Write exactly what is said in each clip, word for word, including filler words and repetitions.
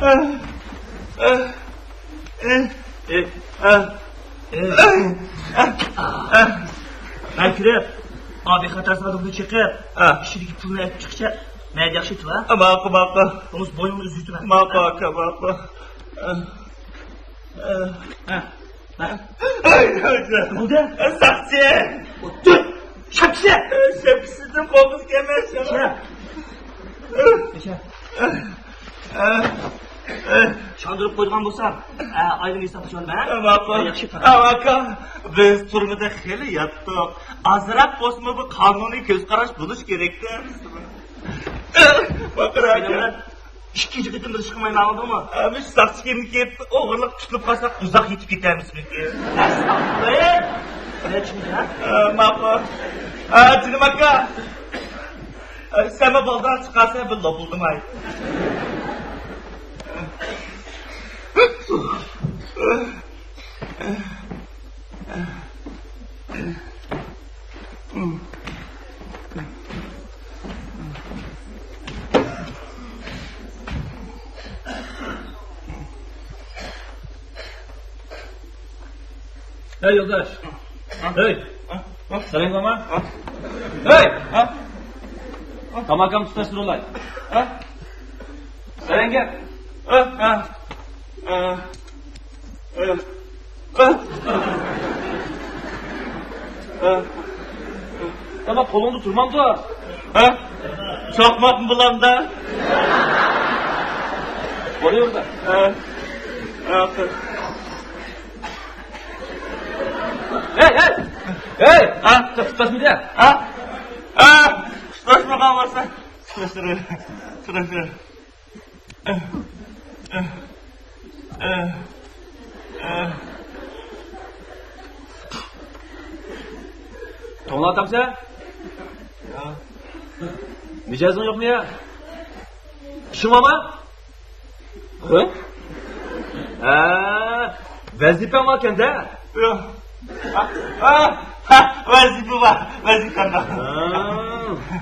مەن كىرىپ، ئابىخەتەر سادىقنى چېقىپ، ئىچىدىكى پۇلنى ئېلىپ چىقىشى مەيدە ياخشى ئېيتىۋە. ماقۇل، ماقۇل. بولمىسا بوينۇڭنى ئۈزۈۋېتىمەن. ماقۇل ئاكا، ماقۇل. ھە، ماقۇل. بولدى. ساقچى! تۇر! شاپكىسى! شاپكىسىدىن قورقۇپ كەلمەيسەن. چاندۇرۇپ قويغان بولسام، ئايدىن ھېسابلىشىۋالىمەن. ماقۇل. ياخشى. ئاكا، بىز تۈرمىدە خېلى ياتتۇق. ئازراق بولسىمۇ بۇ قانۇنىي كۆز قاراش بولۇش كېرەكتە. ئىككىنچى قېتىم بىر ئىش قىلمايمەن، ئاڭلىدىڭمۇ؟ مۇشۇ ساقچى كىيىمنى كىيىپ ئوغرىلىق تۇتۇلۇپ قالساق ئۇزاق يېتىپ كېتەرمىزمىكىن؟ ئەستەغپۇرۇللا. ماقۇل. جېنىم ئاكا. سەنمۇ بالدۇرراق چىقارسەن، بىر لوپۇلدىماي. ھەي يولداش. ھەي. سەرەڭگە بارما؟ ھەي. تاماكامنى تۇتاشتۇرۇۋالاي. سەرەڭگە. تاماق قولۇڭدا تۇرمامدۇ؟ چاقماقمۇ بۇلامدا؟ بولۇۋېرىدۇ. ھەي، ھەي! ھەي! ھە؟ تۇتاشمىدى. ھە؟ ھە؟ تۇتاشمىغان بولسا. تۇتاشتۇر. تۇتاشتۇر. توڭلاتامسەن؟ مىجەزىڭ يوقمۇ يا؟ ئىشىڭ بارمۇ؟ ھە؟ ھە، ۋەزىپەڭ باركەن-دە؟ ياق. ھە، ھە، ھە، ۋەزىپە بار، ۋەزىپەم بار. ھە.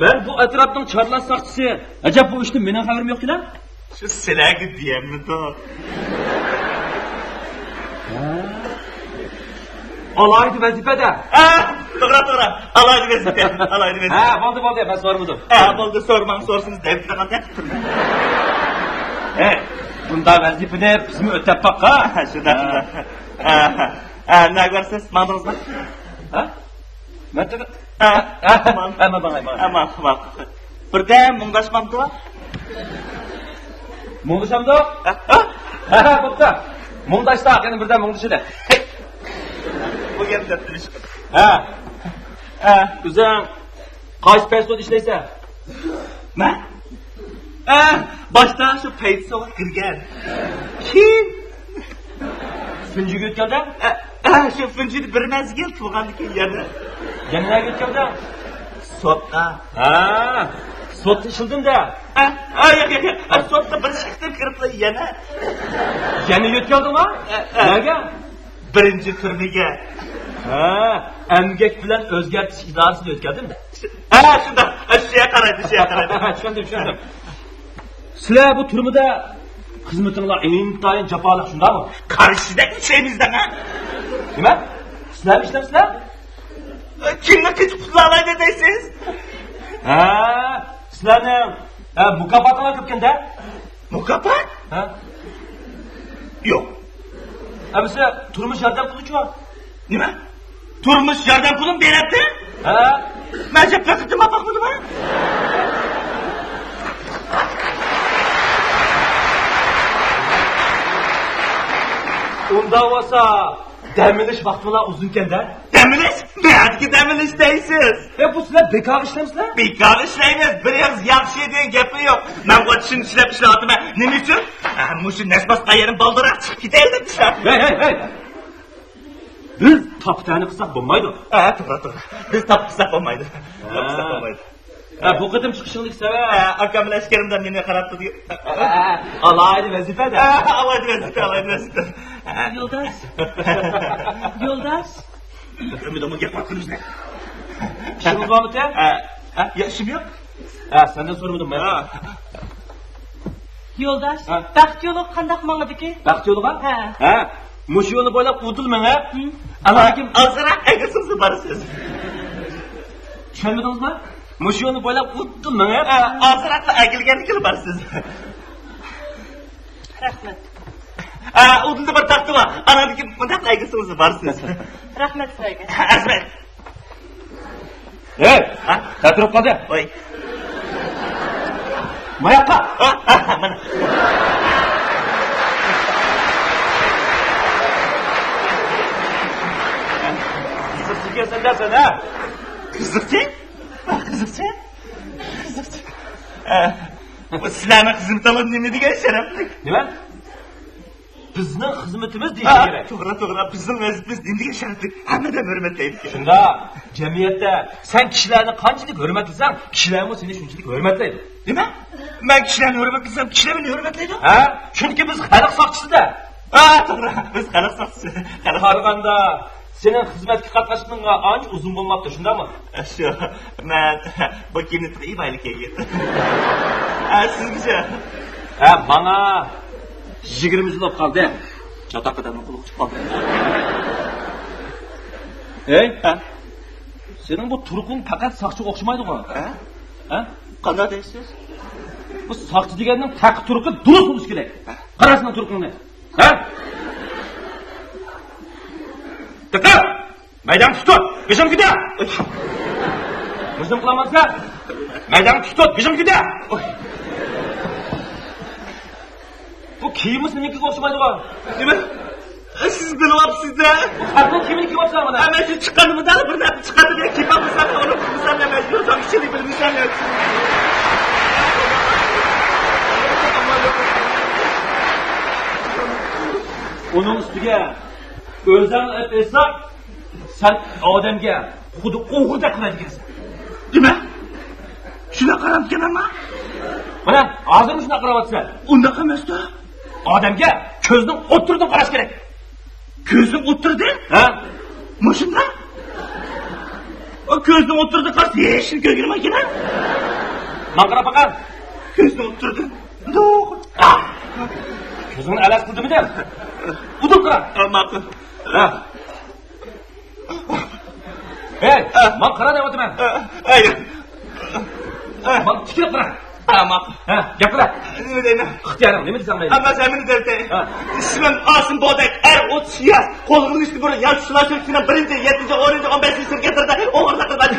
مەن بۇ ئەتراپنىڭ چارلاش ساقچىسى. ئەجەب، بۇ ئىشتىن مېنىڭ خەۋىرىم يوقكىنا؟ شۇ سىلەرگە دېيەلمىدۇق. ھە. ئالاھىدە ۋەزىپە-دە. ھە، توغرا، توغرا. ئالاھىدە ۋەزىپە، ئالاھىدە ۋەزىپە. ھە، بولدى، بولدى، مەن سورىمىدىم. ھە، بولدى، سورىماڭ، سورىسىڭىز دەۋېتىدىغان. ھە، بۇنداق ۋەزىپىنى بىزمۇ ئۆتەپ باققان. ھە، شۇنداق، شۇنداق. ھە، ھە، ھە، نەگە بارىسىز؟ ماڭدىڭىزمۇ؟ ھە؟ مەن تېخى، ھە، ھە، ھە، ماڭاي، ماڭاي. ھە، ماڭ، ماڭ. بىردەم مۇڭداشمامدۇ؟ مۇڭدىشامدۇ؟ ھە، ھە. ھە، ھە، بوپتۇ. مۇڭداشتۇق، يەنە بىردەم مۇڭدىشىلى. بۇ گەپ دەپتىمىش. ھە. ھە. ئۆزۈڭ قايسى پەيسودا ئىشلەيسەن؟ مەن؟ ھە، باشتا شۇ پەيسوغا كىرگەن. كېيىن فىنجىگە ئۆتكەلدىڭ؟ ھە، ھە، شۇ فىنجىدە بىر مەزگىل، تۇرغاندىن كېيىن يەنە. يەنە نەگە ئۆتكەلدىڭ؟ سوتقا. ھە، سوتتا ئىشلىدىڭ-دە. ھە، ھە، ياق، ياق، ياق. ھە، سوتقا بىر ئىككى قېتىم كىرىپلا يەنە. يەنە يۆتكەلدىڭما؟ ھە، ھە. نەگە؟ بىرىنچى تۈرمىگە. ھە، ئەمگەك بىلەن ئۆزگەرتىش ئىدارىسىگە يۆتكەلدىم-دە. ھە، شۇنداق. ھە، شۇ يەرگە قارايدۇ، شۇ يەرگە قارايدۇ. ھە، چۈشەندىم، چۈشەندىم. سىلەر بۇ تۈرمىدە خىزمىتىڭلار ئىنتايىن جاپالىق، شۇنداقمۇ؟ قارا ئىششىدەك ئىشلەيمىز دەڭە. نېمە؟ سىلەرمۇ ئىشلەمسىلەر؟ كىمنى قېچىپ قۇتۇلالايدۇ دەيسىز؟ ھە، سىلەرنىڭ، ھە، مۇكاپاتىڭلار كۆپكەن-دە؟ مۇكاپات؟ ھە؟ يوق. ئەمىسە تۇرمۇش ياردەم پۇلىچۇ؟ نېمە؟ تۇرمۇش ياردەم پۇلىمۇ بېرەتتى؟ ھە. مەن بىر قېتىممۇ باقمىدىم-ھە. ئۇنداق بولسا، دەم ئېلىش ۋاقتىڭلار ئۇزۇنكەن-دە؟ دەم ئېلىش؟ نەدىكى دەم ئېلىش دەيسىز؟ ئە، بۇ سىلەر بىكارغا ئىشلەمسىلەر؟ بىكارغا ئىشلەيمىز، بىر ئېغىز ياخشى دېگەن گەپمۇ يوق. مەن بۇ چىن ئىشلەپ ئىشلەۋاتىمەن. نېمە ئۈچۈن؟ ئە، مۇشۇ نەس باسقان يېرىم بالدۇرراق چىقىپ كېتەيلى دەپ ئىشلەپ. ھەي، ھەي، ھەي! بىز تاپا-تەنە قىلساق بولمايدۇ. ھە، توغرا، توغرا. بىز تاپا قىلساق بولمايدۇ. تاپا قىلساق بولمايدۇ. ھە، بۇ قېتىم چىقىشىڭدىكى سەۋەب؟ ھە، ئاكام بىلەن ئەسكەرىمدە مېنى قاراپ تۇردى. ھە، ھە، ھە. ئالاھىدە ۋەزىپە-دە. ھە، ئالاھىدە ۋەزىپە، ئالاھىدە ۋەزىپە. ھە. يولداش. يولداش. ئۈمىدىمۇ گەپ قىلىمىز. ئىشىڭىز بارمىكەن؟ ھە، ھە، يا، ئىشىم يوق. ھە، سەندىن سورىمىدىم مەن. ھە. يولداش، ھە؟ بەخت يولىغا قانداق ماڭىدىكى؟ بەخت يولىغا؟ ھە. ھە. مۇشۇ يولنى بويلاپ ئۇدۇل مېڭىپ، ھە. ئاندىن كېيىن ئازراق ئەگىلسىڭىز بارىسىز. چۈشەنمىدىڭىزمۇ؟ مۇشۇ يولنى بويلاپ ئۇدۇل مېڭىپ، ھە، ئازراق ئەگىلگەندىكىلا بارىسىز. رەھمەت. ھە، ئۇدۇلدا بىر تاختا بار. ئانىڭدىن كېيىن مۇنداق ئەگىلسىڭىز بارىسىز. رەھمەت سىلەرگە. ئەزمەت. ھەي! ھە؟ نە تۇرۇپ قالدى؟ ۋاي. ماياققا! ھە، ھە، ھە، مانا. قىزىقچى ئىكەنسەن-دە سەن، ھە؟ قىزىقچى؟ قىزىقچى؟ قىزىقچى. ھە. بۇ سىلەرنىڭ خىزمىتىڭلار نېمە دېگەن شەرەپلىك؟ نېمە؟ بىزنىڭ خىزمىتىمىز دېيىش كېرەك. توغرا، توغرا. بىزنىڭ ۋەزىپىمىز نېمە دېگەن شەرەپلىك. ھەممە ئادەم ھۆرمەتلەيدىكەن. شۇنداق. جەمئىيەتتە سەن كىشىلەرنى قانچىلىك ھۆرمەتلىسەڭ، كىشىلەرمۇ سېنى شۇنچىلىك ھۆرمەتلەيدۇ. نېمە؟ مەن كىشىلەرنى ھۆرمەتلىسەم، كىشىلەر مېنى ھۆرمەتلەيدۇ؟ ھە؟ چۈنكى بىز خەلق ساقچىسى-دە. ھە، توغرا. بىز خەلق ساقچىسى. خەلق قارىغاندا، سېنىڭ خىزمەتكە قاتناشقىنىڭغا ئانچە ئۇزۇن بولماپتۇ، شۇنداقمۇ؟ شۇ، مەن بۇ كىيىمنى تېخى ئېلىپ كەلگەن. ھە، سىزگىچە؟ ھە، ماڭا يىگىرمە يىل بولۇپ قالدى. چاتاق ئادەمنىڭ قۇلىقى چىقىپ قالدى. ھەي، ھە؟ سېنىڭ بۇ تۇرقۇڭ پەقەت ساقچىغا ئوخشىمايدىغۇ؟ ھە؟ ھە؟ قانداق دەيسىز؟ بۇ ساقچى دېگەننىڭ تەقى تۇرقى دۇرۇس بولۇشى كېرەك. ھە؟ قارا سېنىڭ تۇرقۇڭنى. ھە؟ دىققەت! مەيدانغا تۇتۇپ، بېشىڭنى كۆتەر! مۇشۇنى قىلالمامسەن؟ مەيدانغا تۇتۇپ، بېشىڭنى كۆتەر! بۇ كىيىمى سېنىڭكىگە ئوخشىمايدىغۇ؟ نېمە؟ سىز بىلىۋاپسىز-دە! بۇ خەقنىڭ كىيىمىنى كىيىۋاپسەن مانا! ھە، مەن شۇ چىققاندا مۇنداق بىر نەرسە چىققاندا مەن كىيىپ باقمىسام، ئۇنى قىلمىسام، مەن مەجبۇر ساڭا ئىشىنى بىلمىسەم، مەن. ئۇنىڭ ئۈستىگە ئۆزۈڭ ئېيتساڭ، سەن ئادەمگە خۇددى ئوغرىدەك قارايدىكەنسەن. نېمە؟ شۇنداق قاراپتىكەنمەنما؟ مانا، ھازىرمۇ شۇنداق قاراۋاتىسەن. ئۇنداق ئەمەستە. ئادەمگە كۆزنىڭ ئوتتۇرىدىن قاراش كېرەك. كۆزنىڭ ئوتتۇرىدىن؟ ھە؟ مۇشۇنداق؟ ئۇ كۆزنىڭ ئوتتۇرىدىن قارىسا ھېچنېمە كۆرگىنىم يوق ئىكەن. ماڭا قاراپ باققىن. كۆزنىڭ ئوتتۇرىدىن. مۇنداق. ئا! كۆزۈڭنى ئەلەس قىل دېمىدىم. ئۇدۇل قارا. ئا، ماقۇل. ھە. ھەي، ماڭا قارا دەۋاتىمەن. ھەي. ماڭا تىكىلىپ قارا. ھە، ماقۇل. ھە، گەپ قىل. نېمە دەيمەن؟ ئىختىيارىڭ، نېمە دېسەڭ مەيلى. ئەمما سەن مېنى دەۋېتەي. ھە. ئىسمىم ئاسىم بودەك، ئەر ئوتتۇز ياش. قولغا ئېلىشتىن بۇرۇن يانچۇقچىلار شىركىتىنىڭ بىرىنچى، يەتتىنچى، ئونىنچى، ئون بەشىنچى شىركەتلىرىدە ئوغرىلىق قىلغان.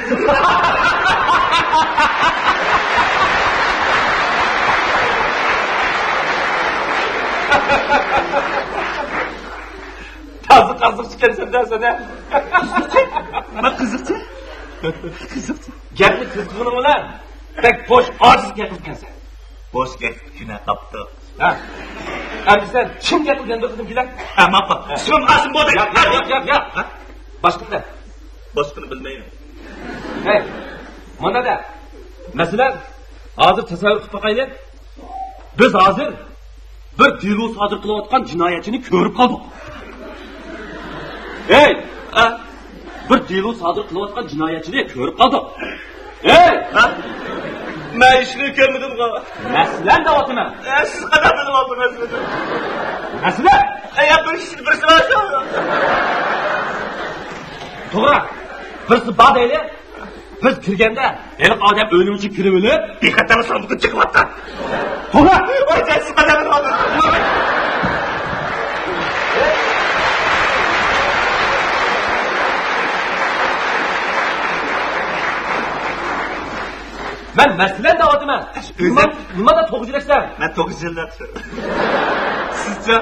تازا قىزىقچى ئىكەنسەن-دە سەن، ھە؟ مەن قىزىقچى؟ قىزىقچى. گەپنى تېز قىلغىنىڭ بىلەن بەك بوش، ئاجىز گەپ قىلىدىكەنسەن. بوش گەپ كۈنە تاپتۇق. ھە. ئەمدى سەن چىڭ گەپ قىلگەن بىر قېتىم كېلە. ھە، ماقۇل. ھە. ئىسمىم ئاسىم بودەك. ياق، ياق، ياق، ياق، ياق. ھە؟ باشقىنى دە. باشقىنى بىلمەيمەن. ھەي، مانا دە. مەسىلەن، ھازىر تەسەۋۋۇر قىلىپ باقايلى. بىز ھازىر بىر دېلو سادىر قىلىۋاتقان جىنايەتچىنى كۆرۈپ قالدۇق. ھەي! ھە؟ بىر دېلو سادىر قىلىۋاتقان جىنايەتچىنى كۆرۈپ قالدۇق. ھەي! ھە؟ مەن ھېچنېمە كۆرمىدىمغۇ. مەسىلەن دەۋاتىمەن. ھە، سىز قانداق بىلىۋالدىڭىز مېنى؟ مەسىلەن؟ ئەي، بىر ئىش، بىرسى بار شۇ. توغرا. بىرسى بار دەيلى. بىز كىرگەندە ھېلىقى ئادەم ئۆينىڭ ئىچىگە كىرىۋېلىپ، بىخەتەرلىك ساندۇقىنى چېقىۋاتقان. توغرا! ۋاي، جايسىز قەدەم. مەن مەسىلەن دەۋاتىمەن. ئۆزۈم. نېمە، نېمادا توغرا يۈرەكسەن؟ مەن توغرا يۈرەكسەن. سىزچە؟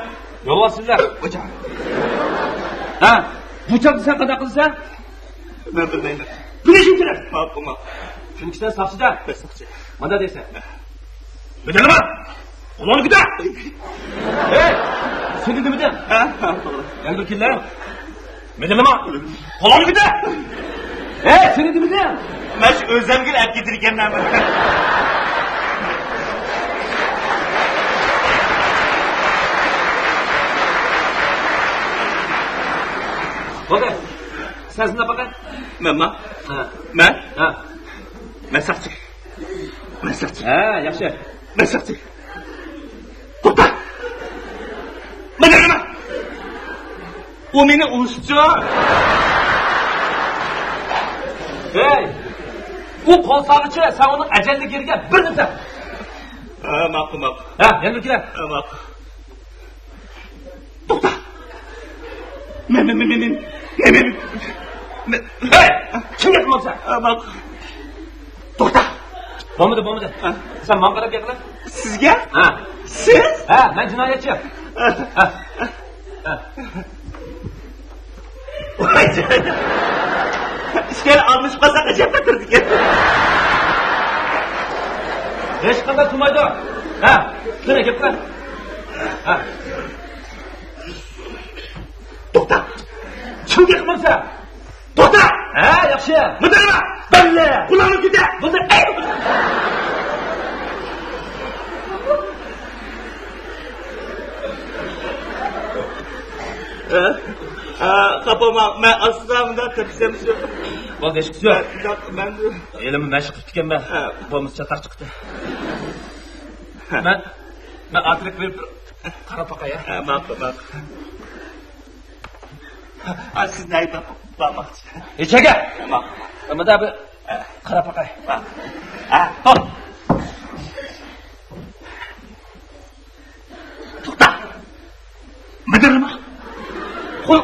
يولۋاس سىزلەر. ھوجام. ھە، بۇ چاغدا سەن قانداق قىلىسەن؟ مەن بىلمەيمەن. بىلىشىڭ كېرەك. ماقۇل، ماقۇل. چۈنكى سەن ساقچى-دە. مەن ساقچى. مانا دەيسەن. مىدىرلىما! قولۇڭنى كۆتەر! ھەي! سېنى دېمىدىم. ھە، ھە، توغرا. يەنە بىر كېلە. مىدىرلىما! قولۇڭنى كۆتەر! ھەي، سېنى دېمىدىم. مەن شۇ ئۆزۈمگە ئەپ كېتىدىكەنمەن. بولدى. سەن شۇنداق باققىن. مەنما؟ ھە. مەن؟ ھە. مەن ساقچى. مەن ساقچى. ھە، ياخشى. مەن ساقچى. ئۇ مېنى ئۇرۇشچۇ. ھەي، ئۇ قول سالغىچە سەن ئۇنىڭ ئەجەللىك يېرىگە بىرنى تەپ. ھە، ماقۇل، ماقۇل. ھە، يەنە كېلە. ھە، ماقۇل. توختا! مەن، مەن، مەن، مەن، مەن، مەن، مەن، مەن. ھەي! كىمگە قىلمامسەن؟ ھە، ماقۇل. توختا! بولمىدى، بولمىدى. ھە؟ سەن ماڭا قاراپ گەپ قىل. سىزگە؟ ھە. سىز؟ ھە، مەن جىنايەتچى. ھە. ھە. ھە. ۋاي جان. ئىككىلى ئالمىشىپ قالساق ئەجەب تۇرىدىكەن. ھېچقانداق تۇرمايدۇ. ھە، قېنى گەپ قىل. ھە. توختا! كىمگە قىلمامسەن؟ توختا! ھە، ياخشى. مۇدىرىمە! بەللى! قۇلاقنى كېتە! بولدى. ئەي! ھە؟ ھە، خاپا بولماڭ، مەن ئاستا مۇنداق تېپسەم شۇ. بولدى، ھېچقىسى يوق. مەن، مەن، مەن ھېلىمۇ مەشىق قىپتىكەنمەن. ھە. بولمىسا چاتاق چىقتى. ھە. مەن، مەن ئاتىرىپ بېرىپ بىر قاراپ باقاي، ھە؟ ھە، ماقۇل، ماقۇل. ھە، سىز نەگە بارماقچى؟ ئىچەرگە. ماقۇل. مۇندا بىر قاراپ باقاي. ھە، توختا! مىدىرلىما! قوي!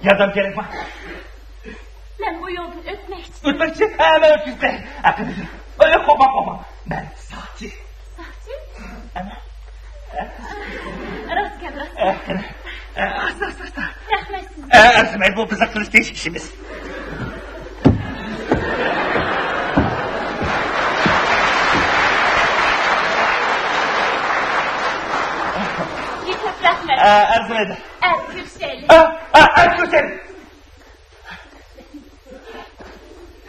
ياردەم كېرەكمۇ؟ مەن بۇ يولدىن ئۆتمەكچى. ئۆتمەكچى؟ ھە، مەن ئۆتكۈزدۈم. ھە، قېنى. ئەي، قوپما، قوپما. مەن ساقچى. ساقچى؟ ئەنە. راست گەپ، راست. ئە، ئە، ئاستا، ئاستا، ئاستا. رەھمەت سىزگە. ئە، ئەرزىمەيدۇ، بۇ بىزنىڭ قىلىش تېگىش ئىشىمىز. كۆپ رەھمەت. ئە، ئەرزىمەيدۇ. ئە، كۆرۈشەيلى. ئە، ئە، ئە، كۆرۈشەيلى.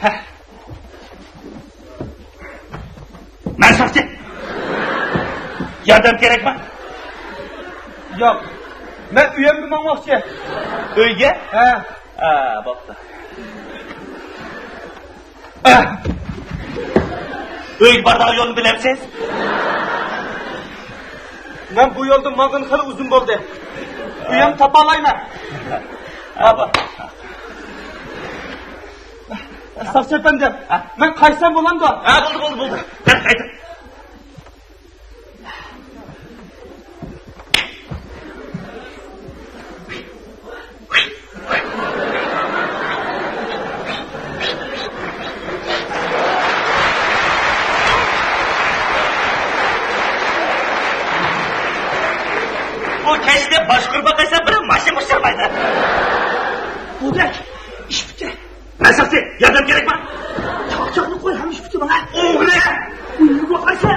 ھە. مەن ساقچى. ياردەم كېرەكمۇ؟ ياق. مەن ئۆيۈمگە ماڭماقچى. ئۆيگە؟ ھە. ھە، بوپتۇ. ئە. ئۆيگە بارىدىغان يولنى بىلەمسىز؟ مەن بۇ يولدا ماڭغىنى خېلى ئۇزۇن بولدى. ئۆيۈمنى تاپالايمەن. ھە، بار. ساقچى ئەپەندىم، ھە؟ مەن قايتسام بولامدۇ؟ ھە، بولدى، بولدى، بولدى. قايت، قايت. بۇ كەچتە باشقۇرۇپ باقايسەن، بىر ماشىنا بوشالمايدۇ. بۇ بەك ئىش پۈتتى. مەن ساقچى، ياردەم كېرەكمۇ؟ چاقچاقنى قوي، ھەممە ئىش پۈتتى ماڭا. ئوغرى! ئۇيغۇرغا قارىسا.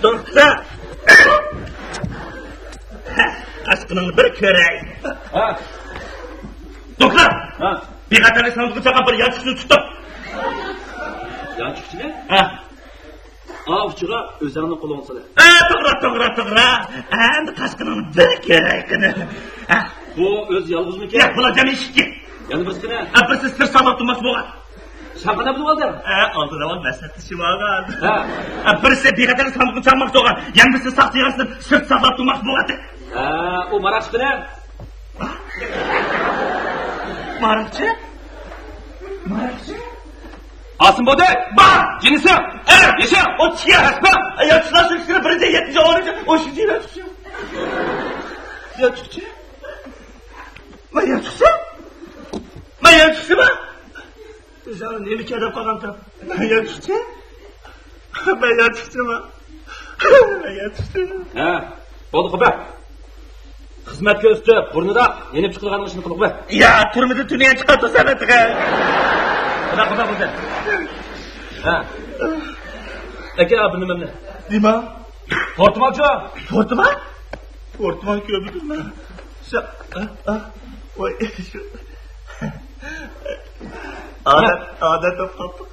توختا! قاسقىنىڭنى بىر كۆرەي. ھە. توختا! ھە. بىخەتەرلىك ساندۇقىغا چالغان بىر يانچۇقچىنى تۇتتۇم. يانچۇقچىنى؟ ھە. ئا، ئۇچىغا ئۆزۈڭنى قولۇڭغا سال. ئە، توغرا، توغرا، توغرا. ئەمدى قاسقىنىڭنى بىر كۆرەي قېنى. ئە. بۇ ئۆزى يالغۇزمىكەن؟ ياق، بۇلار جەمئىي ئىككى. يەنە بىرسى قېنى؟ ئە، بىرسى سىرت ساقلاپ تۇرماقچى بولغان. سەن قانداق بىلىۋالدىڭ؟ ئە، ئالدىن ئاۋۋال مەسلىھەتلىشىۋالغان. ھە. ئە، بىرسى بىخەتەرلىك ساندۇقىنى چالماقچى بولغان، يەنە بىرسى ساقچى يىغىنچىسىدىن سىرت ساقلاپ تۇرماقچى بولغانتى. ھە، ئۇ ماراقچى قېنى؟ ماراقچى؟ ماراقچى؟ ئاسىم بودى! بار! جىنسىڭ! ئەر! يېشىڭ! ئوتتۇز ئىككى! ھەسپە! يانچۇقلار سۈركىسىنى بىرىنچى، يەتتىنچى، ئونىنچى، ئون ئۈچىنچى يانچۇقچى. يانچۇقچى؟ مەن يانچۇقچى؟ مەن يانچۇقچىمەن؟ ئۆزۈڭنى نېمە كەدەپ قالغانتىڭ؟ مەن يانچۇقچى؟ مەن يانچۇقچىمەن؟ مەن يانچۇقچىمەن؟ ھە، بولدى، قوپە. خىزمەتكە ئۆستۈپ، بۇرنىدا يېنىپ چىقىدىغان ئىشنى قىلغۇ. يا، تۈرمىدە تۈنۈگۈن چىققان توسالاتىغا. قانداق، قانداق بولدى؟ ھە. ئەكە، بىر نېمەمنى. نېمە؟ پورتمانچۇ. پورتمان؟ پورتمان كۆرمىدىم مەن. شا-، ئا، ئا، ۋاي، شۇ. ئادەت، ئادەت بولۇپ قاپتۇ.